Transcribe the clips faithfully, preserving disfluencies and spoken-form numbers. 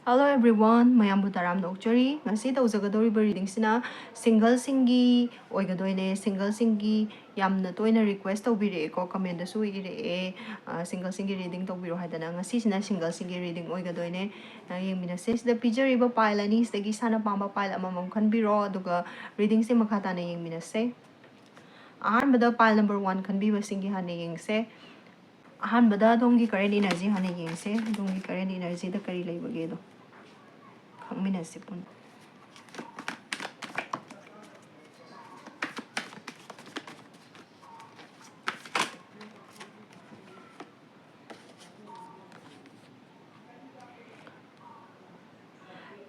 Hello everyone, ꯃꯌꯥꯝꯕꯨ ꯇꯔꯥꯝꯅ ꯑꯣꯛꯆꯔꯤ꯫ ꯉꯁꯤ ꯇꯧꯖꯒꯗꯧꯔꯤꯕ ꯔꯤꯗꯤꯡꯁꯤꯅ ꯁꯤꯡꯒꯜꯁꯤꯡꯒꯤ ꯑꯣꯏꯒꯗꯣꯏꯅꯦ꯫ ꯁꯤꯡꯒꯜꯁꯤꯡꯒꯤ ꯌꯥꯝꯅ ꯇꯣꯏꯅ ꯔꯤꯀ꯭ꯋꯦꯁ ꯇꯧꯕꯤꯔꯛꯑꯦꯀꯣ, ꯀꯃꯦꯟꯗꯁꯨ ꯏꯔꯛꯑꯦ, ꯑ, ꯁꯤꯡꯒꯜꯁꯤꯡꯒꯤ ꯔꯤꯗꯤꯡ ꯇꯧꯕꯤꯔꯣ ꯍꯥꯏꯗꯅ꯫ ꯉꯁꯤꯁꯤꯅ ꯁꯤꯡꯒꯜꯁꯤꯡꯒꯤ ꯔꯤꯗꯤꯡ ꯑꯣꯏꯒꯗꯣꯏꯅꯦ꯫ ꯑ, ꯌꯦꯡꯃꯤꯟꯅꯁꯦ꯫ ꯁꯤꯗ ꯄꯤꯖꯔꯤꯕ ꯄꯥꯏꯜ ꯑꯅꯤꯁꯤꯗꯒꯤ ꯏꯁꯥꯅ ꯄꯥꯝꯕ ꯄꯥꯏꯜ ꯑꯃꯃꯝ ꯈꯟꯕꯤꯔꯣ, ꯑꯗꯨꯒ ꯔꯤꯗꯤꯡꯁꯦ ꯃꯈꯥ ꯇꯥꯅ ꯌꯦꯡꯃꯤꯟꯅꯁꯦ꯫ ꯑꯍꯥꯟꯕꯗ ꯄꯥꯏꯜ ꯅꯝꯕꯔ ꯋꯥꯟ ꯈꯟꯕꯤꯕꯁꯤꯡꯒꯤ ꯍꯥꯟꯅ ꯌꯦꯡꯁꯦ꯫ ꯑꯍꯥꯟꯕꯗ ꯑꯗꯣꯝꯒꯤ ꯀꯔꯦꯟ ꯏꯅꯔꯖꯤ ꯍꯥꯟꯅ ꯌꯦꯡꯁꯦ꯫ ꯑꯗꯣꯝꯒꯤ ꯀꯔꯦꯟ ꯏꯅꯔꯖꯤꯗ ꯀꯔꯤ ꯂꯩꯕꯒꯦꯗꯣ ꯈꯪꯃꯤꯟꯅꯁꯤ ꯄꯨꯟꯅ꯫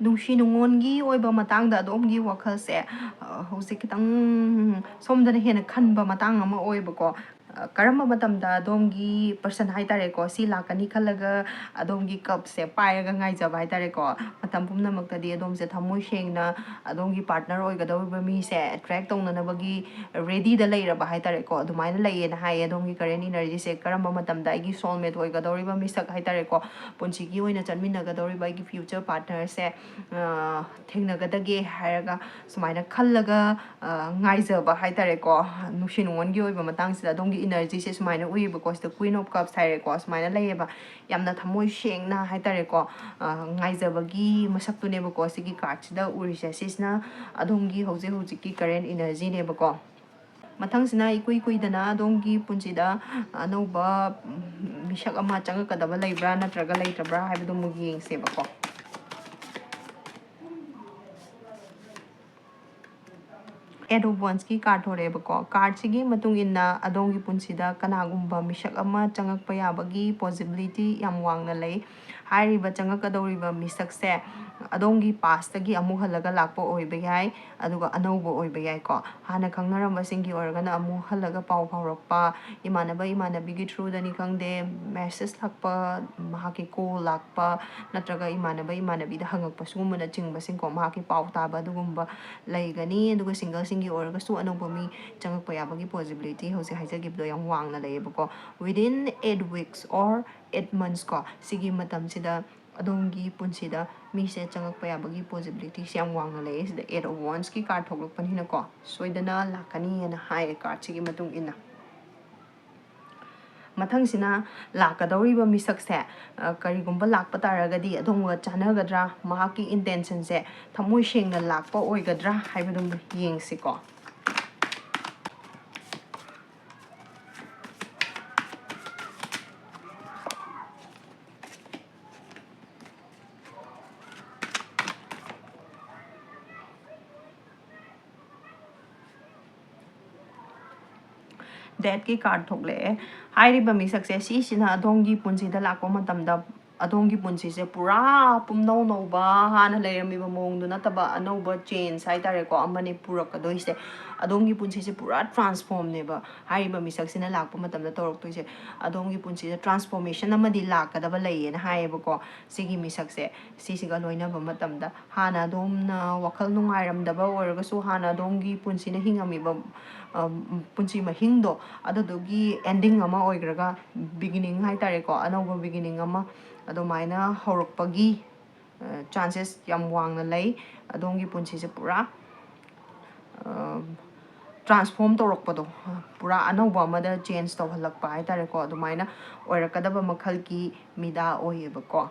ꯅꯨꯡꯁꯤ ꯅꯨꯡꯉꯣꯟꯒꯤ ꯑꯣꯏꯕ ꯃꯇꯥꯡꯗ ꯑꯗꯣꯝꯒꯤ ꯋꯥꯈꯜꯁꯦ, ꯑ, ꯍꯧꯖꯤꯛ ꯈꯤꯇꯪ ꯁꯣꯝꯗꯅ ꯍꯦꯟꯅ ꯈꯟꯕ ꯃꯇꯥꯡ ꯑꯃ ꯑꯣꯏꯕꯀꯣ꯫ ꯑ, ꯀꯔꯝꯕ ꯃꯇꯝꯗ ꯑꯗꯣꯝꯒꯤ ꯄꯔꯁꯟ ꯍꯥꯏꯇꯥꯔꯦꯀꯣ, ꯁꯤ ꯂꯥꯛꯀꯅꯤ ꯈꯜꯂꯒ ꯑꯗꯣꯝꯒꯤ ꯀꯞꯁꯦ ꯄꯥꯏꯔꯒ ꯉꯥꯏꯖꯕ ꯍꯥꯏꯇꯥꯔꯦꯀꯣ꯫ ꯃꯇꯝ ꯄꯨꯝꯅꯃꯛꯇꯗꯤ ꯑꯗꯣꯝꯁꯦ ꯊꯃꯣꯏ ꯁꯦꯡꯅ ꯑꯗꯣꯝꯒꯤ ꯄꯥꯔꯠꯅꯔ ꯑꯣꯏꯒꯗꯧꯔꯤꯕ ꯃꯤꯁꯦ ꯑꯦꯇ꯭ꯔꯦꯛ ꯇꯧꯅꯅꯕꯒꯤ ꯔꯦꯗꯤꯗ ꯂꯩꯔꯕ ꯍꯥꯏꯇꯥꯔꯦꯀꯣ꯫ ꯑꯗꯨꯃꯥꯏꯅ ꯂꯩꯌꯦꯅ ꯍꯥꯏꯌꯦ꯫ ꯑꯗꯣꯝꯒꯤ ꯀꯔꯦꯟ ꯏꯅꯔꯖꯤꯁꯦ ꯀꯔꯝꯕ ꯃꯇꯝꯗ ꯑꯩꯒꯤ ꯁꯣꯜꯃꯦꯠ ꯑꯣꯏꯒꯗꯧꯔꯤꯕ ꯃꯤꯁꯛ ꯍꯥꯏꯇꯥꯔꯦꯀꯣ, ꯄꯨꯟꯁꯤꯒꯤ ꯑꯣꯏꯅ ꯆꯠꯃꯤꯟꯅꯒꯗꯧꯔꯤꯕ ꯑꯩꯒꯤ ꯐ꯭ꯌꯨꯆꯔ ꯄꯥꯔꯠꯅꯔꯁꯦ, ꯑ, ꯊꯦꯡꯅꯒꯗꯒꯦ ꯍꯥꯏꯔꯒ ꯁꯨꯃꯥꯏꯅ ꯈꯜꯂꯒ, ꯑ, ꯉꯥꯏꯖꯕ ꯍꯥꯏꯇꯥꯔꯦꯀꯣ꯫ ꯅꯨꯡꯁꯤ ꯅꯨꯡꯉꯣꯟꯒꯤ ꯑꯣꯏꯕ ꯃꯇꯥꯡꯁꯤꯗ ꯑꯗꯣꯝꯒꯤ ꯏꯅꯔꯖꯤꯁꯦ ꯁꯨꯃꯥꯏꯅ ꯎꯏꯌꯦꯕꯀꯣ꯫ ꯁꯤꯗ Queen of Cups ꯍꯥꯏꯔꯦꯀꯣ, ꯁꯨꯃꯥꯏꯅ ꯂꯩꯌꯦꯕ꯫ ꯌꯥꯝꯅ ꯊꯃꯣꯏ ꯁꯦꯡꯅ ꯍꯥꯏꯇꯥꯔꯦꯀꯣ, ꯑ, ꯉꯥꯏꯖꯕꯒꯤ ꯃꯁꯛꯇꯨꯅꯦꯕꯀꯣ ꯁꯤꯒꯤ ꯀꯥꯔꯠꯁꯤꯗ ꯎꯔꯤꯁꯦ꯫ ꯁꯤꯁꯤꯅ ꯑꯗꯣꯝꯒꯤ ꯍꯧꯖꯤꯛ ꯍꯧꯖꯤꯛꯀꯤ ꯀꯔꯦꯟ ꯏꯅꯔꯖꯤꯅꯦꯕꯀꯣ꯫ ꯃꯊꯪꯁꯤꯅ ꯏꯀꯨꯏ ꯀꯨꯏꯗꯅ ꯑꯗꯣꯝꯒꯤ ꯄꯨꯟꯁꯤꯗ ꯑꯅꯧꯕ, ꯎꯝ, ꯃꯤꯁꯛ ꯑꯃ ꯆꯪꯉꯛꯀꯗꯕ ꯂꯩꯕ꯭ꯔꯥ ꯅꯠꯇ꯭ꯔꯒ ꯂꯩꯇꯕ꯭ꯔꯥ ꯍꯥꯏꯕꯗꯨ ꯑꯃꯨꯛ ꯌꯦꯡꯁꯦꯕꯀꯣ꯫ Eight of Wandsꯀꯤ ꯀꯥꯔꯠ ꯊꯣꯔꯛꯑꯦꯕꯀꯣ꯫ ꯀꯥꯔꯠꯁꯤꯒꯤ ꯃꯇꯨꯡ ꯏꯟꯅ ꯑꯗꯣꯝꯒꯤ ꯄꯨꯟꯁꯤꯗ ꯀꯅꯥꯒꯨꯝꯕ ꯃꯤꯁꯛ ꯑꯃ ꯆꯪꯉꯛꯄ ꯌꯥꯕꯒꯤ ꯄꯣꯖꯤꯕꯤꯂꯤꯇꯤ ꯌꯥꯝ ꯋꯥꯡꯅ ꯂꯩ꯫ ꯍꯥꯏꯔꯤꯕ ꯆꯪꯉꯛꯀꯗꯧꯔꯤꯕ ꯃꯤꯁꯛꯁꯦ ꯑꯗꯣꯝꯒꯤ ꯄꯥꯁꯇꯒꯤ ꯑꯃꯨꯛ ꯍꯜꯂꯒ ꯂꯥꯛꯄ ꯑꯣꯏꯕ ꯌꯥꯏ, ꯑꯗꯨꯒ ꯑꯅꯧꯕ ꯑꯣꯏꯕ ꯌꯥꯏꯀꯣ꯫ ꯍꯥꯟꯅ ꯈꯪꯅꯔꯝꯕꯁꯤꯡꯒꯤ ꯑꯣꯏꯔꯒꯅ ꯑꯃꯨꯛ ꯍꯜꯂꯒ ꯄꯥꯎ ꯐꯥꯎꯔꯛꯄ, ꯏꯃꯥꯟꯅꯕ ꯏꯃꯥꯟꯅꯕꯤꯒꯤ ꯊ꯭ꯔꯨꯗꯅꯤ ꯈꯪꯗꯦ, ꯃꯦꯁꯦꯖ ꯂꯥꯛꯄ, ꯃꯍꯥꯛꯀꯤ ꯀꯣꯜ ꯂꯥꯛꯄ, ꯅꯠꯇ꯭ꯔꯒ ꯏꯃꯥꯟꯅꯕ ꯏꯃꯥꯟꯅꯕꯤꯗ ꯍꯪꯉꯛꯄ, ꯁꯤꯒꯨꯝꯕꯅꯆꯤꯡꯕꯁꯤꯡꯀꯣ, ꯃꯍꯥꯛꯀꯤ ꯄꯥꯎ ꯇꯥꯕ ꯑꯗꯨꯒꯨꯝꯕ ꯂꯩꯒꯅꯤ꯫ ꯑꯗꯨꯒ ꯁꯤꯡꯒꯜꯁꯤꯡꯒꯤ ꯑꯣꯏꯔꯒꯁꯨ ꯑꯅꯧꯕ ꯃꯤ ꯆꯪꯉꯛꯄ ꯌꯥꯕꯒꯤ ꯄꯣꯖꯤꯕꯤꯂꯤꯇꯤ ꯍꯧꯖꯤꯛ ꯍꯥꯏꯖꯈꯤꯕꯗꯣ ꯌꯥꯝ ꯋꯥꯡꯅ ꯂꯩꯌꯦꯕꯀꯣ꯫ Within eight weeks or eight months ꯀꯣ, ꯁꯤꯒꯤ ꯃꯇꯝꯁꯤꯗ ꯑꯗꯣꯝꯒꯤ ꯄꯨꯟꯁꯤꯗ ꯃꯤꯁꯦ ꯆꯪꯉꯛꯄ ꯌꯥꯕꯒꯤ ꯄꯣꯁꯤꯕꯤꯂꯤꯇꯤꯁꯦ ꯌꯥꯝ ꯋꯥꯡꯅ ꯂꯩꯌꯦ꯫ ꯁꯤꯗ ꯑꯦꯠ ꯑꯣꯐ ꯋꯥꯟꯁꯀꯤ ꯀꯥꯔꯗ ꯊꯣꯛꯂꯛꯄꯅꯤꯅꯀꯣ, ꯁꯣꯏꯗꯅ ꯂꯥꯛꯀꯅꯤꯅ ꯍꯥꯏꯌꯦ ꯀꯥꯔꯗꯁꯤꯒꯤ ꯃꯇꯨꯡ ꯏꯟꯅ꯫ ꯃꯊꯪꯁꯤꯅ ꯂꯥꯛꯀꯗꯧꯔꯤꯕ ꯃꯤꯁꯛꯁꯦ, ꯑ, ꯀꯔꯤꯒꯨꯝꯕ ꯂꯥꯛꯄ ꯇꯥꯔꯒꯗꯤ ꯑꯗꯣꯝꯒ ꯆꯥꯟꯅꯒꯗ꯭ꯔꯥ, ꯃꯍꯥꯛꯀꯤ ꯏꯟꯇꯦꯟꯁꯟꯁꯦ ꯊꯃꯣꯏ ꯁꯦꯡꯅ ꯂꯥꯛꯄ ꯑꯣꯏꯒꯗ꯭ꯔꯥ ꯍꯥꯏꯕꯗꯨꯝ ꯌꯦꯡꯁꯤꯀꯣ꯫ ꯗꯦꯠꯀꯤ ꯀꯥꯔꯗ ꯊꯣꯛꯂꯛꯑꯦ꯫ ꯍꯥꯏꯔꯤꯕ ꯃꯤꯁꯛꯁꯦ ꯁꯤꯁꯤꯅ ꯑꯗꯣꯝꯒꯤ ꯄꯨꯟꯁꯤꯗ ꯂꯥꯛꯄ ꯃꯇꯝꯗ ꯑꯗꯣꯝꯒꯤ ꯄꯨꯟꯁꯤꯁꯦ ꯄꯨꯔꯥ ꯄꯨꯝꯅꯧ ꯅꯧꯕ, ꯍꯥꯟꯅ ꯂꯩꯔꯝꯃꯤꯕ ꯃꯑꯣꯡꯗꯨ ꯅꯠꯇꯕ ꯑꯅꯧꯕ ꯆꯦꯟꯖ ꯍꯥꯏꯇꯥꯔꯦꯀꯣ, ꯑꯃꯅꯤ ꯄꯨꯔꯛꯀꯗꯣꯏꯁꯦ꯫ ꯑꯗꯣꯝꯒꯤ ꯄꯨꯟꯁꯤꯁꯦ ꯄꯨꯔꯥ ꯇ꯭ꯔꯥꯟꯁꯐꯣꯔꯝꯅꯦꯕ ꯍꯥꯏꯔꯤꯕ ꯃꯤꯁꯛꯁꯤꯅ ꯂꯥꯛꯄ ꯃꯇꯝꯗ ꯇꯧꯔꯛꯇꯣꯏꯁꯦ꯫ ꯑꯗꯣꯝꯒꯤ ꯄꯨꯟꯁꯤꯗ ꯇ꯭ꯔꯥꯟꯁꯐꯣꯔꯃꯦꯁꯟ ꯑꯃꯗꯤ ꯂꯥꯛꯀꯗꯕ ꯂꯩꯌꯦꯅ ꯍꯥꯏꯌꯦꯕꯀꯣ ꯁꯤꯒꯤ ꯃꯤꯁꯛꯁꯦ꯫ ꯁꯤꯁꯤꯒ ꯂꯣꯏꯅꯕ ꯃꯇꯝꯗ ꯍꯥꯟꯅ ꯑꯗꯣꯝꯅ ꯋꯥꯈꯜ ꯅꯨꯡꯉꯥꯏꯔꯝꯗꯕ ꯑꯣꯏꯔꯒꯁꯨ, ꯍꯥꯟꯅ ꯑꯗꯣꯝꯒꯤ ꯄꯨꯟꯁꯤꯅ ꯍꯤꯡꯉꯝꯃꯤꯕ, ꯑ, ꯄꯨꯟꯁꯤ ꯃꯍꯤꯡꯗꯣ, ꯑꯗꯨꯗꯨꯒꯤ ꯑꯦꯟꯗꯤꯡ ꯑꯃ ꯑꯣꯏꯈ꯭ꯔꯒ ꯕꯤꯒꯤꯅꯤꯡ ꯍꯥꯏꯇꯥꯔꯦꯀꯣ, ꯑꯅꯧꯕ ꯕꯤꯒꯤꯅꯤꯡ ꯑꯃ ꯑꯗꯨꯃꯥꯏꯅ ꯍꯧꯔꯛꯄꯒꯤ, ꯑ, ꯆꯥꯟꯁꯦꯁ ꯌꯥꯝ ꯋꯥꯡꯅ ꯂꯩ꯫ ꯑꯗꯣꯝꯒꯤ ꯄꯨꯟꯁꯤꯁꯦ ꯄꯨꯔꯥ, ꯑ, ꯇ꯭ꯔꯥꯟꯁꯐꯣꯔꯝ ꯇꯧꯔꯛꯄꯗꯣ, ꯄꯨꯔꯥ ꯑꯅꯧꯕ ꯑꯃꯗ ꯆꯦꯟꯖ ꯇꯧꯍꯜꯂꯛꯄ ꯍꯥꯏꯇꯥꯔꯦꯀꯣ, ꯑꯗꯨꯃꯥꯏꯅ ꯑꯣꯏꯔꯛꯀꯗꯕ ꯃꯈꯜꯒꯤ ꯃꯤꯗꯥ ꯑꯣꯏꯌꯦꯕꯀꯣ꯫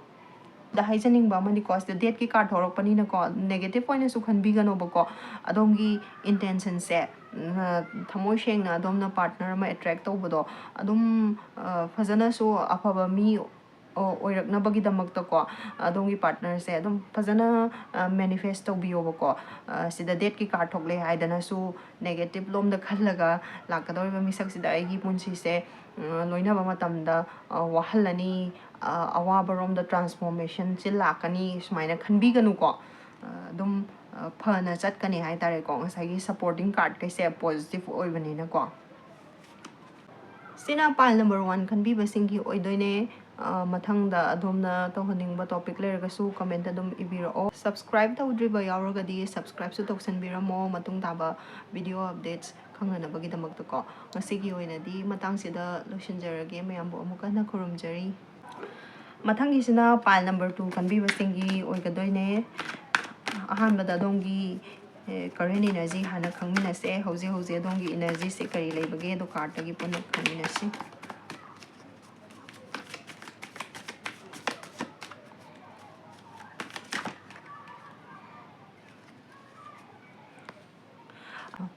ꯑꯗ ꯍꯥꯏꯖꯅꯤꯡꯕ ꯑꯃꯗꯤꯀꯣ, ꯁꯤꯗ ꯗꯦꯠꯀꯤ ꯀꯥꯔꯗ ꯊꯣꯛꯂꯛꯄꯅꯤꯅꯀꯣ, ꯅꯦꯒꯦꯇꯤꯞ ꯑꯣꯏꯅꯁꯨ ꯈꯟꯕꯤꯒꯅꯣꯕꯀꯣ꯫ ꯑꯗꯣꯝꯒꯤ ꯏꯟꯇꯦꯟꯁꯟꯁꯦ, ꯎꯝ, ꯊꯃꯣꯏ ꯁꯦꯡꯅ ꯑꯗꯣꯝꯅ ꯄꯥꯔꯠꯅꯔ ꯑꯃ ꯑꯦꯇ꯭ꯔꯦꯛ ꯇꯧꯕꯗꯣ ꯑꯗꯨꯝ, ꯑ, ꯐꯖꯅꯁꯨ ꯑꯐꯕ ꯃꯤ ꯑꯣ-, ꯑꯣꯏꯔꯛꯅꯕꯒꯤꯗꯃꯛꯇꯀꯣ, ꯑꯗꯣꯝꯒꯤ ꯄꯥꯔꯠꯅꯔꯁꯦ ꯑꯗꯨꯝ ꯐꯖꯅ, ꯑ, ꯃꯦꯅꯤꯐꯦꯁ ꯇꯧꯕꯤꯌꯣꯕꯀꯣ꯫ ꯑ, ꯁꯤꯗ ꯗꯦꯠꯀꯤ ꯀꯥꯔꯗ ꯊꯣꯛꯂꯦ ꯍꯥꯏꯗꯅꯁꯨ ꯅꯦꯒꯦꯇꯤꯞ ꯂꯣꯝꯗ ꯈꯜꯂꯒ ꯂꯥꯛꯀꯗꯧꯔꯤꯕ ꯃꯤꯁꯛꯁꯤꯗ ꯑꯩꯒꯤ ꯄꯨꯟꯁꯤꯁꯦ, ꯑ, ꯂꯣꯏꯅꯕ ꯃꯇꯝꯗ, ꯑ, ꯋꯥꯍꯜꯂꯅꯤ, ꯑ, ꯑꯋꯥꯕꯔꯣꯝꯗ ꯇ꯭ꯔꯥꯟꯁꯐꯣꯔꯃꯦꯁꯟꯁꯦ ꯂꯥꯛꯀꯅꯤ ꯁꯨꯃꯥꯏꯅ ꯈꯟꯕꯤꯒꯅꯨꯀꯣ꯫ ꯑ, ꯑꯗꯨꯝ, ꯑ, ꯐꯅ ꯆꯠꯀꯅꯤ ꯍꯥꯏꯇꯥꯔꯦꯀꯣ, ꯉꯁꯥꯏꯒꯤ ꯁꯄꯣꯔꯇꯤꯡ ꯀꯥꯔꯗꯈꯩꯁꯦ ꯄꯣꯖꯤꯇꯤꯚ ꯑꯣꯏꯕꯅꯤꯅꯀꯣ꯫ ꯁꯤꯅ ꯄꯥꯏꯜ ꯅꯝꯕꯔ ꯋꯥꯟ ꯈꯟꯕꯤꯕꯁꯤꯡꯒꯤ ꯑꯣꯏꯗꯣꯏꯅꯦ꯫ ꯑ, ꯃꯊꯪꯗ ꯑꯗꯣꯝꯅ ꯇꯧꯍꯟꯅꯤꯡꯕ ꯇꯣꯄꯤꯛ ꯂꯩꯔꯒꯁꯨ ꯀꯃꯦꯟꯇ ꯑꯗꯨꯝ ꯏꯕꯤꯔꯛꯑꯣ꯫ ꯁꯕꯁꯀ꯭ꯔꯥꯏꯕ ꯇꯧꯗ꯭ꯔꯤꯕ ꯌꯥꯎꯔꯒꯗꯤ ꯁꯕꯁꯀ꯭ꯔꯥꯏꯕꯁꯨ ꯇꯧꯁꯟꯕꯤꯔꯝꯃꯣ, ꯃꯇꯨꯡ ꯇꯥꯕ ꯚꯤꯗꯤꯑꯣ ꯑꯞꯗꯦꯠꯁ ꯈꯪꯅꯅꯕꯒꯤꯗꯃꯛꯇꯀꯣ꯫ ꯉꯁꯤꯒꯤ ꯑꯣꯏꯅꯗꯤ ꯃꯇꯥꯡꯁꯤꯗ ꯂꯣꯏꯁꯤꯟꯖꯔꯒꯦ꯫ ꯃꯌꯥꯝꯕꯨ ꯑꯃꯨꯛ ꯍꯟꯅ ꯈꯨꯔꯨꯝꯖꯔꯤ꯫ ꯃꯊꯪꯒꯤꯁꯤꯅ pile number two ꯈꯟꯕꯤꯕꯁꯤꯡꯒꯤ ꯑꯣꯏꯒꯗꯣꯏꯅꯦ꯫ ꯑꯍꯥꯟꯕꯗ ꯑꯗꯣꯝꯒꯤ, ꯑꯦ, current energy ꯍꯥꯟꯅ ꯈꯪꯃꯤꯟꯅꯁꯦ꯫ ꯍꯧꯖꯤꯛ ꯍꯧꯖꯤꯛ ꯑꯗꯣꯝꯒꯤ energyꯁꯦ ꯀꯔꯤ ꯂꯩꯕꯒꯦ ꯑꯗꯣ cardꯇꯒꯤ ꯄꯨꯟꯅ ꯈꯪꯃꯤꯟꯅꯁꯤ꯫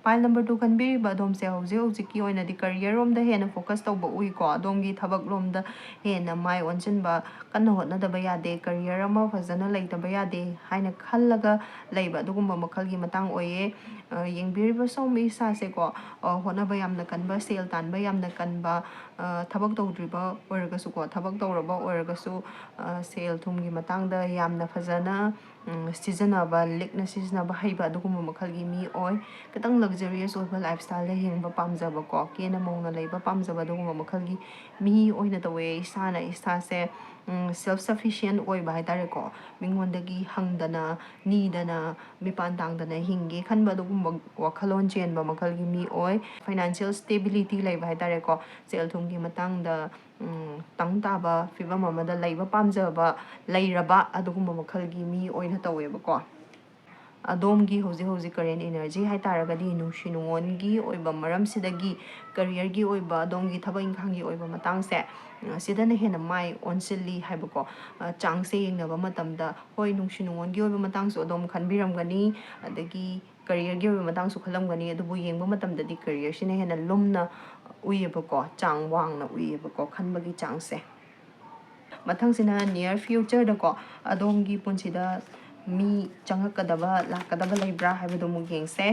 Pile number two ꯈꯟꯕꯤꯔꯤꯕ ꯑꯗꯣꯝꯁꯦ ꯍꯧꯖꯤꯛ ꯍꯧꯖꯤꯛꯀꯤ ꯑꯣꯏꯅꯗꯤ career ꯔꯣꯝꯗ ꯍꯦꯟꯅ focus ꯇꯧꯕ ꯎꯏꯀꯣ꯫ ꯑꯗꯣꯝꯒꯤ ꯊꯕꯛ ꯂꯣꯝꯗ ꯍꯦꯟꯅ ꯃꯥꯏ ꯑꯣꯟꯁꯤꯟꯕ ꯀꯟꯅ ꯍꯣꯠꯅꯗꯕ ꯌꯥꯗꯦ, career ꯑꯃ ꯐꯖꯅ ꯂꯩꯇꯕ ꯌꯥꯗꯦ ꯍꯥꯏꯅ ꯈꯜꯂꯒ ꯂꯩꯕ ꯑꯗꯨꯒꯨꯝꯕ ꯃꯈꯜꯒꯤ ꯃꯇꯥꯡ ꯑꯣꯏꯌꯦ꯫ ꯑ, ꯌꯦꯡꯕꯤꯔꯤꯕ ꯁꯣꯝ ꯏꯁꯥꯁꯦꯀꯣ, ꯑ, ꯍꯣꯠꯅꯕ ꯌꯥꯝꯅ ꯀꯟꯕ, ꯁꯦꯜ ꯇꯥꯟꯕ ꯌꯥꯝꯅ ꯀꯟꯕ, ꯑ, ꯊꯕꯛ ꯇꯧꯗ꯭ꯔꯤꯕ ꯑꯣꯏꯔꯒꯁꯨꯀꯣ, ꯊꯕꯛ ꯇꯧꯔꯕ ꯑꯣꯏꯔꯒꯁꯨ, ꯑ, ꯁꯦꯜ ꯊꯨꯝꯒꯤ ꯃꯇꯥꯡꯗ ꯌꯥꯝꯅ ꯐꯖꯅ ꯎꯝ, ꯁꯤꯖꯤꯟꯅꯕ, ꯂꯤꯛꯅ ꯁꯤꯖꯤꯟꯅꯕ ꯍꯩꯕ ꯑꯗꯨꯒꯨꯝꯕ ꯃꯈꯜꯒꯤ ꯃꯤ ꯑꯣꯏ꯫ ꯈꯤꯇꯪ luxurious ꯑꯣꯏꯕ lifestyle ꯍꯤꯡꯕ ꯄꯥꯝꯖꯕꯀꯣ, ꯀꯦꯅ ꯃꯧꯅ ꯂꯩꯕ ꯄꯥꯝꯖꯕ ꯑꯗꯨꯒꯨꯝꯕ ꯃꯈꯜꯒꯤ ꯃꯤ ꯑꯣꯏꯅ ꯇꯧꯋꯦ꯫ ꯏꯁꯥꯅ ꯏꯁꯥꯁꯦ, ꯎꯝ, self sufficient ꯑꯣꯏꯕ ꯍꯥꯏꯇꯥꯔꯦꯀꯣ꯫ ꯃꯤꯉꯣꯟꯗꯒꯤ ꯍꯪꯗꯅ, ꯅꯤꯗꯅ, ꯃꯤꯄꯥꯟ ꯇꯥꯡꯗꯅ ꯍꯤꯡꯒꯦ ꯈꯟꯕ ꯑꯗꯨꯒꯨꯝꯕ ꯋꯥꯈꯜꯂꯣꯟ ꯆꯦꯟꯕ ꯃꯈꯜꯒꯤ ꯃꯤ ꯑꯣꯏ꯫ Financial stability ꯂꯩꯕ ꯍꯥꯏꯇꯥꯔꯦꯀꯣ꯫ ꯁꯦꯜ ꯊꯨꯝꯒꯤ ꯃꯇꯥꯡꯗ ꯎꯝ, ꯇꯪ ꯇꯥꯕ ꯐꯤꯕꯝ ꯑꯃꯗ ꯂꯩꯕ ꯄꯥꯝꯖꯕ, ꯂꯩꯔꯕ ꯑꯗꯨꯒꯨꯝꯕ ꯃꯈꯜꯒꯤ ꯃꯤ ꯑꯣꯏꯅ ꯇꯧꯋꯦꯕꯀꯣ꯫ ꯑꯗꯣꯝꯒꯤ ꯍꯧꯖꯤꯛ ꯍꯧꯖꯤꯛ current energy ꯍꯥꯏ ꯇꯥꯔꯒꯗꯤ ꯅꯨꯡꯁꯤ ꯅꯨꯡꯉꯣꯟꯒꯤ ꯑꯣꯏꯕ ꯃꯔꯝꯁꯤꯗꯒꯤ careerꯒꯤ ꯑꯣꯏꯕ, ꯑꯗꯣꯝꯒꯤ ꯊꯕꯛ ꯏꯪꯈꯥꯡꯒꯤ ꯑꯣꯏꯕ ꯃꯇꯥꯡꯁꯦ, ꯎꯝ, ꯁꯤꯗꯅ ꯍꯦꯟꯅ ꯃꯥꯏ ꯑꯣꯟꯁꯤꯜꯂꯤ ꯍꯥꯏꯕꯀꯣ, ꯑ, ꯆꯥꯡꯁꯦ ꯌꯦꯡꯅꯕ ꯃꯇꯝꯗ꯫ ꯍꯣꯏ, ꯅꯨꯡꯁꯤ ꯅꯨꯡꯉꯣꯟꯒꯤ ꯑꯣꯏꯕ ꯃꯇꯥꯡꯁꯨ ꯑꯗꯣꯝ ꯈꯟꯕꯤꯔꯝꯒꯅꯤ, ꯑꯗꯒꯤ careerꯒꯤ ꯑꯣꯏꯕ ꯃꯇꯥꯡꯁꯨ ꯈꯜꯂꯝꯒꯅꯤ, ꯑꯗꯨꯕꯨ ꯌꯦꯡꯕ ꯃꯇꯝꯗꯗꯤ careerꯁꯤꯅ ꯍꯦꯟꯅ ꯂꯨꯝꯅ ꯎꯏꯌꯦꯕꯀꯣ, ꯆꯥꯡ ꯋꯥꯡꯅ ꯎꯏꯌꯦꯕꯀꯣ, ꯈꯟꯕꯒꯤ ꯆꯥꯡꯁꯦ꯫ ꯃꯊꯪꯁꯤꯅ near futureꯗꯀꯣ, ꯑꯗꯣꯝꯒꯤ ꯄꯨꯟꯁꯤꯗ ꯃꯤ ꯆꯪꯉꯛꯀꯗꯕ, ꯂꯥꯛꯀꯗꯕ ꯂꯩꯕ꯭ꯔꯥ ꯍꯥꯏꯕꯗꯨ ꯑꯃꯨꯛ ꯌꯦꯡꯁꯦ꯫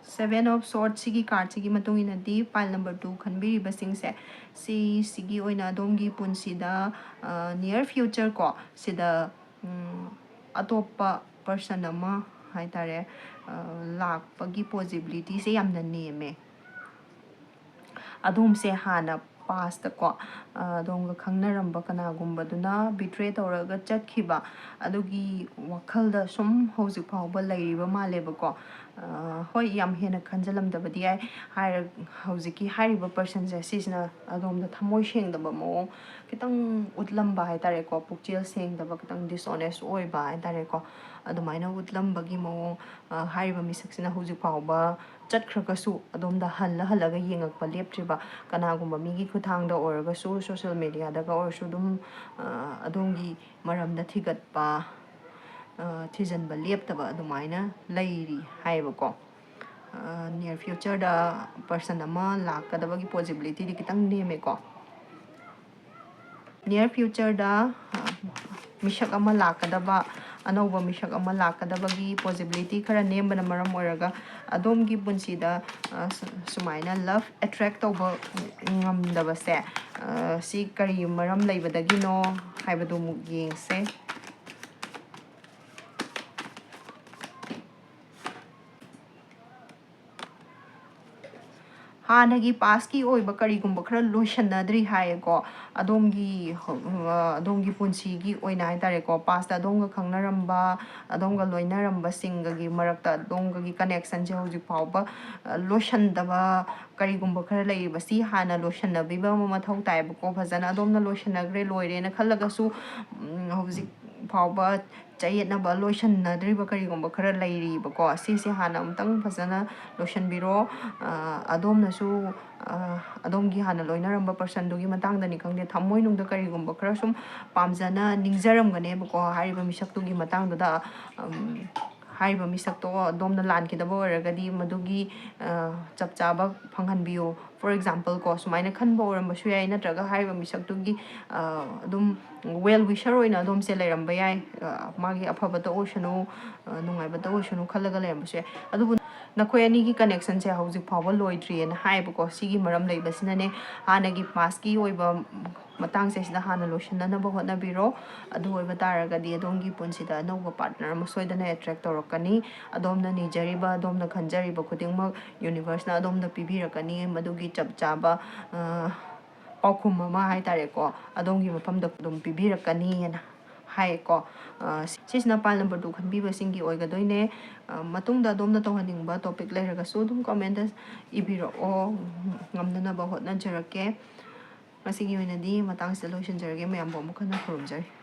Seven of Swords ꯁꯤꯒꯤ cardꯁꯤꯒꯤ ꯃꯇꯨꯡ ꯏꯟꯅꯗꯤ pile number two ꯈꯟꯕꯤꯔꯤꯕꯁꯤꯡꯁꯦ, ꯁꯤ, ꯁꯤꯒꯤ ꯑꯣꯏꯅ ꯑꯗꯣꯝꯒꯤ ꯄꯨꯟꯁꯤꯗ, ꯑ, near future ꯀꯣ, ꯁꯤꯗ, ꯎꯝ, ꯑꯇꯣꯞꯄ person ꯑꯃ ꯍꯥꯏ ꯇꯥꯔꯦ, ꯑ, ꯂꯥꯛꯄꯒꯤ possibilityꯁꯦ ꯌꯥꯝꯅ ꯅꯦꯝꯃꯦ꯫ ꯑꯗꯣꯝꯁꯦ ꯍꯥꯟꯅ ꯄꯥꯁꯇꯀꯣ ꯑꯗꯣꯝꯒ ꯈꯪꯅꯔꯝꯕ ꯀꯅꯥꯒꯨꯝꯕꯗꯨꯅ ꯕꯤꯇ꯭ꯔꯦ ꯇꯧꯔꯒ ꯆꯠꯈꯤꯕ, ꯑꯗꯨꯒꯤ ꯋꯥꯈꯜꯗ ꯁꯨꯝ ꯍꯧꯖꯤꯛ ꯐꯥꯎꯕ ꯂꯩꯔꯤꯕ ꯃꯥꯜꯂꯦꯕꯀꯣ꯫ ꯍꯣꯏ, ꯌꯥꯝ ꯍꯦꯟꯅ ꯈꯟꯖꯜꯂꯝꯗꯕꯗꯤ ꯌꯥꯏ꯫ ꯍꯥꯏꯔ ꯍꯧꯖꯤꯛꯀꯤ ꯍꯥꯏꯔꯤꯕ ꯄꯔꯁꯟꯁꯦ ꯁꯤꯁꯤꯅ ꯑꯗꯣꯝꯗ ꯊꯃꯣꯏ ꯁꯦꯡꯗꯕ ꯃꯑꯣꯡ ꯈꯤꯇꯪ ꯎꯠꯂꯝꯕ ꯍꯥꯏ ꯇꯥꯔꯦꯀꯣ, ꯄꯨꯛꯆꯦꯜ ꯁꯦꯡꯗꯕ, ꯈꯤꯇꯪ ꯗꯤꯁꯑꯣꯅꯦꯁ ꯑꯣꯏꯕ ꯍꯥꯏ ꯇꯥꯔꯦꯀꯣ, ꯑꯗꯨꯃꯥꯏꯅ ꯎꯠꯂꯝꯕꯒꯤ ꯃꯑꯣꯡ꯫ ꯍꯥꯏꯔꯤꯕ ꯃꯤꯁꯛꯁꯤꯅ ꯍꯧꯖꯤꯛ ꯐꯥꯎꯕ ꯆꯠꯈ꯭ꯔꯒꯁꯨ ꯑꯗꯣꯝꯗ ꯍꯜꯂ ꯍꯜꯂꯒ ꯌꯦꯡꯉꯛꯄ ꯂꯦꯞꯇ꯭ꯔꯤꯕ, ꯀꯅꯥꯒꯨꯝꯕ ꯃꯤꯒꯤ ꯈꯨꯠꯊꯥꯡꯗ ꯑꯣꯏꯔꯒꯁꯨ, ꯁꯣꯁꯦꯜ ꯃꯦꯗꯤꯌꯥꯗꯒ ꯑꯣꯏꯔꯁꯨ ꯑꯗꯨꯝ ꯑꯗꯣꯝꯒꯤ ꯃꯔꯝꯗ ꯊꯤꯒꯠꯄ, ꯊꯤꯖꯤꯟꯕ ꯂꯦꯞꯇꯕ ꯑꯗꯨꯃꯥꯏꯅ ꯂꯩꯔꯤ ꯍꯥꯏꯌꯦꯕꯀꯣ꯫ ꯅꯤꯌꯔ ꯐ꯭ꯌꯨꯆꯔꯗ ꯄꯔꯁꯟ ꯑꯃ ꯂꯥꯛꯀꯗꯕꯒꯤ ꯄꯣꯁꯤꯕꯤꯂꯤꯇꯤꯗꯤ ꯈꯤꯇꯪ ꯅꯦꯝꯃꯦꯀꯣ꯫ ꯅꯤꯌꯔ ꯐ꯭ꯌꯨꯆꯔꯗ ꯃꯤꯁꯛ ꯑꯃ ꯂꯥꯛꯀꯗꯕ, ꯑꯅꯧꯕ ꯃꯤꯁꯛ ꯑꯃ ꯂꯥꯛꯀꯗꯕꯒꯤ ꯄꯣꯁꯤꯕꯤꯂꯤꯇꯤ ꯈꯔ ꯅꯦꯝꯕꯅ ꯃꯔꯝ ꯑꯣꯏꯔꯒ ꯑꯗꯣꯝꯒꯤ ꯄꯨꯟꯁꯤꯗ ꯁꯨꯃꯥꯏꯅ ꯂꯞ ꯑꯦꯇ꯭ꯔꯦꯛ ꯇꯧꯕ ꯉꯝꯗꯕꯁꯦ, ꯁꯤ ꯀꯔꯤ ꯃꯔꯝ ꯂꯩꯕꯗꯒꯤꯅꯣ ꯍꯥꯏꯕꯗꯨ ꯑꯃꯨꯛ ꯌꯦꯡꯁꯦ꯫ ꯍꯥꯟꯅꯒꯤ ꯄꯥꯁꯀꯤ ꯑꯣꯏꯕ ꯀꯔꯤꯒꯨꯝꯕ ꯈꯔ ꯂꯣꯏꯁꯟꯅꯗ꯭ꯔꯤ ꯍꯥꯏꯌꯦꯀꯣ꯫ ꯑꯗꯣꯝꯒꯤ, ꯑꯗꯣꯝꯒꯤ ꯄꯨꯟꯁꯤꯒꯤ ꯑꯣꯏꯅ ꯍꯥꯏ ꯇꯥꯔꯦꯀꯣ, ꯄꯥꯁꯇ ꯑꯗꯣꯝꯒ ꯈꯪꯅꯔꯝꯕ, ꯑꯗꯣꯝꯒ ꯂꯣꯏꯅꯔꯝꯕꯁꯤꯡꯒꯒꯤ ꯃꯔꯛꯇ ꯑꯗꯣꯝꯒꯒꯤ ꯀꯅꯦꯛꯁꯟꯁꯦ ꯍꯧꯖꯤꯛ ꯐꯥꯎꯕ ꯂꯣꯏꯁꯟꯗꯕ ꯀꯔꯤꯒꯨꯝꯕ ꯈꯔ ꯂꯩꯔꯤꯕ, ꯁꯤ ꯍꯥꯟꯅ ꯂꯣꯏꯁꯟꯅꯕꯤꯕ ꯑꯃ ꯃꯊꯧ ꯇꯥꯏꯌꯦꯕꯀꯣ꯫ ꯐꯖꯅ ꯑꯗꯣꯝꯅ ꯂꯣꯏꯁꯟꯅꯈ꯭ꯔꯦ, ꯂꯣꯏꯔꯦꯅ ꯈꯜꯂꯒꯁꯨ ꯍꯧꯖꯤꯛ ꯐꯥꯎꯕ ꯆꯌꯦꯠꯅꯕ ꯂꯣꯏꯁꯟꯅꯗ꯭ꯔꯤꯕ ꯀꯔꯤꯒꯨꯝꯕ ꯈꯔ ꯂꯩꯔꯤꯕꯀꯣ, ꯁꯤꯁꯦ ꯍꯥꯟꯅ ꯑꯃꯨꯛꯇꯪ ꯐꯖꯅ ꯂꯣꯏꯁꯟꯕꯤꯔꯣ꯫ ꯑꯗꯣꯝꯅꯁꯨ ꯑꯗꯣꯝꯒꯤ ꯍꯥꯟꯅ ꯂꯣꯏꯅꯔꯝꯕ ꯄꯔꯁꯟꯗꯨꯒꯤ ꯃꯇꯥꯡꯗꯅꯤ ꯈꯪꯗꯦ, ꯊꯃꯣꯏꯅꯨꯡꯗ ꯀꯔꯤꯒꯨꯝꯕ ꯈꯔ ꯁꯨꯝ ꯄꯥꯝꯖꯅ ꯅꯤꯡꯖꯔꯝꯒꯅꯦꯕꯀꯣ꯫ ꯍꯥꯏꯔꯤꯕ ꯃꯤꯁꯛꯇꯨꯒꯤ ꯃꯇꯥꯡꯗꯨꯗ ꯍꯥꯏꯔꯤꯕ ꯃꯤꯁꯛꯇꯣ ꯑꯗꯣꯝꯅ ꯂꯥꯟꯈꯤꯗꯕ ꯑꯣꯏꯔꯒꯗꯤ ꯃꯗꯨꯒꯤ ꯆꯞ ꯆꯥꯕ ꯐꯪꯍꯟꯕꯤꯌꯨ꯫ For example ꯀꯣ, ꯁꯨꯃꯥꯏꯅ ꯈꯟꯕ ꯑꯣꯏꯔꯝꯕꯁꯨ ꯌꯥꯏ, ꯅꯠꯇ꯭ꯔꯒ ꯍꯥꯏꯔꯤꯕ ꯃꯤꯁꯛꯇꯨꯒꯤ ꯑꯗꯨꯝ ꯋꯦꯜ ꯋꯤꯁꯔ ꯑꯣꯏꯅ ꯑꯗꯣꯝꯁꯦ ꯂꯩꯔꯝꯕ ꯌꯥꯏ꯫ ꯃꯥꯒꯤ ꯑꯐꯕꯇ ꯑꯣꯏꯁꯅꯨ, ꯅꯨꯡꯉꯥꯏꯕꯇ ꯑꯣꯏꯁꯅꯨ ꯈꯜꯂꯒ ꯂꯩꯔꯝꯕꯁꯨ ꯌꯥꯏ꯫ ꯑꯗꯨꯕꯨ ꯅꯈꯣꯏ ꯑꯅꯤꯒꯤ ꯀꯅꯦꯛꯁꯟꯁꯦ ꯍꯧꯖꯤꯛ ꯐꯥꯎꯕ ꯂꯣꯏꯗ꯭ꯔꯤꯑꯅ ꯍꯥꯏꯌꯦꯕꯀꯣ꯫ ꯁꯤꯒꯤ ꯃꯔꯝ ꯂꯩꯕꯁꯤꯅꯅꯦ, ꯍꯥꯟꯅꯒꯤ ꯄꯥꯁꯀꯤ ꯑꯣꯏꯕ ꯃꯇꯥꯡꯁꯦ ꯁꯤꯗ ꯍꯥꯟꯅ ꯂꯣꯏꯁꯤꯟꯅꯅꯕ ꯍꯣꯠꯅꯕꯤꯔꯣ꯫ ꯑꯗꯨ ꯑꯣꯏꯕ ꯇꯥꯔꯒꯗꯤ ꯑꯗꯣꯝꯒꯤ ꯄꯨꯟꯁꯤꯗ ꯑꯅꯧꯕ ꯄꯥꯔꯠꯅꯔ ꯑꯃ ꯁꯣꯏꯗꯅ ꯑꯦꯇ꯭ꯔꯦꯛ ꯇꯧꯔꯛꯀꯅꯤ꯫ ꯑꯗꯣꯝꯅ ꯅꯤꯖꯔꯤꯕ, ꯑꯗꯣꯝꯅ ꯈꯟꯖꯔꯤꯕ ꯈꯨꯗꯤꯡꯃꯛ ꯌꯨꯅꯤꯚꯔꯁꯅ ꯑꯗꯣꯝꯗ ꯄꯤꯕꯤꯔꯛꯀꯅꯤ꯫ ꯃꯗꯨꯒꯤ ꯆꯞ ꯆꯥꯕ, ꯑ, ꯄꯥꯎꯈꯨꯝ ꯑꯃ ꯍꯥꯏ ꯇꯥꯔꯦꯀꯣ, ꯑꯗꯣꯝꯒꯤ ꯃꯐꯝꯗ ꯑꯗꯨꯝ ꯄꯤꯕꯤꯔꯛꯀꯅꯤꯅ ꯍꯥꯏꯀꯣ꯫ ꯑ, ꯁꯤꯁꯤꯅ pile number two ꯈꯟꯕꯤꯕꯁꯤꯡꯒꯤ ꯑꯣꯏꯒꯗꯣꯏꯅꯦ꯫ ꯑ, ꯃꯇꯨꯡꯗ ꯑꯗꯣꯝꯅ ꯇꯧꯍꯟꯅꯤꯡꯕ topic ꯂꯩꯔꯒꯁꯨ ꯑꯗꯨꯝ comment ꯏꯕꯤꯔꯛꯑꯣ, ꯉꯝꯅꯅꯕ ꯍꯣꯠꯅꯖꯔꯛꯀꯦ꯫ ꯉꯁꯤꯒꯤ ꯑꯣꯏꯅꯗꯤ ꯃꯇꯥꯡꯁꯤꯗ ꯂꯣꯏꯁꯤꯟꯖꯔꯒꯦ꯫ ꯃꯌꯥꯝꯕꯨ ꯑꯃꯨꯛ ꯍꯟꯅ ꯈꯨꯔꯨꯝꯖꯔꯤ꯫